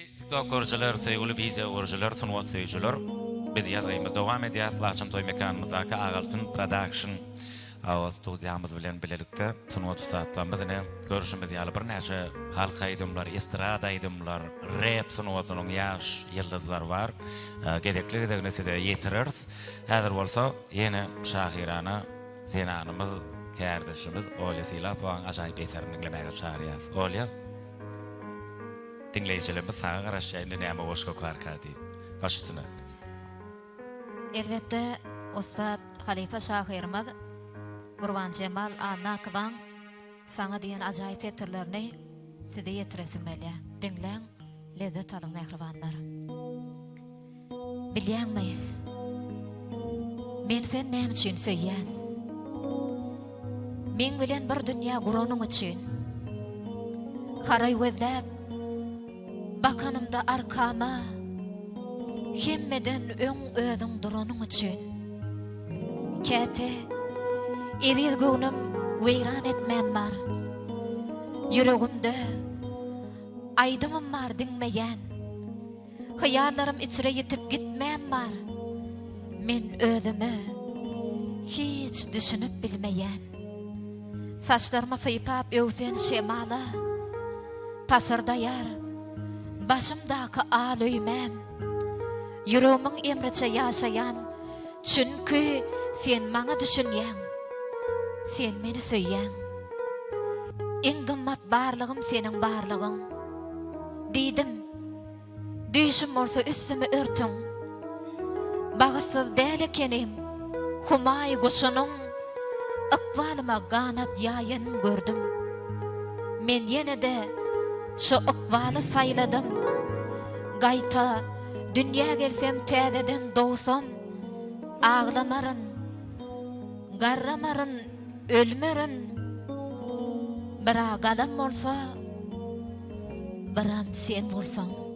TikTok görüjiler, söýgüli wideo görüjiler, sungat söýüjiler, biz ýazgymyzy dowam edýäris Laçyn toý mekanymyzdaky Ak Altyn Production studiýamyz bilen bilelikde sungat ussatlarymyz ine görşümiz ýaly birnäçe halk aýdymlar, estrada aýdymlar, rep sungatynyň ýaş ýyldyzlary bar. Gezekli gezegine size ýetireris. Häzir bolsa ýene şahyrana zenanymyz, kärdeşimiz Olýa Sylapowanyň ajaýyp eserini diňlemäge çagyrýarys. Olýa. Diňleýjilerimiz saňa garaşýar indi näme goşgy okarka diýip. Baş üstüne. Elbetde ussat halypa şahyrymyz Gurbanjemal Annakowaň Saňa diýen ajaýyp setirlerini size ýetiresim gelýär. Diňläň, lezzet alyň mähribanlar. Bilýäňmi, men seni näme üçin söýýän? Meň bilen bir dünýä guranyň üçin. Haraý gözläp, bakanymda arkama, hemmeden öň özüň duranyň üçin. Käte eziz göwnüm weýran etmäm bar. Ýüregimde aýdymym bar diňmeýän. Hyýallarym içre ýitip gitmäm bar. Men özüme hiç düşünip bilmeýän. Saçlarymy sypap öwsen şemala Pasyrdaýar başymdaky al öýmäm. Ýüregimiň emriçe ýaşaýan, Çünki sen maňa düşünýäň, Sen meni söýýäň. Iň gymmat barlygym seniň barlygyň. Diýdim, Düýşüm bolsa üstümi örtüň. Bagtsyz däl ekenim, Humaý guşunyň ykbalyma ganat ýaýanyn gördüm. Men ýene-de şo ykbaly saýladym. Gaýta dünýä gelsem täzeden dogsam, aglamaryn, garramaryn, Ölmerin, bir-a galam bolsa, biram sen bolsaň.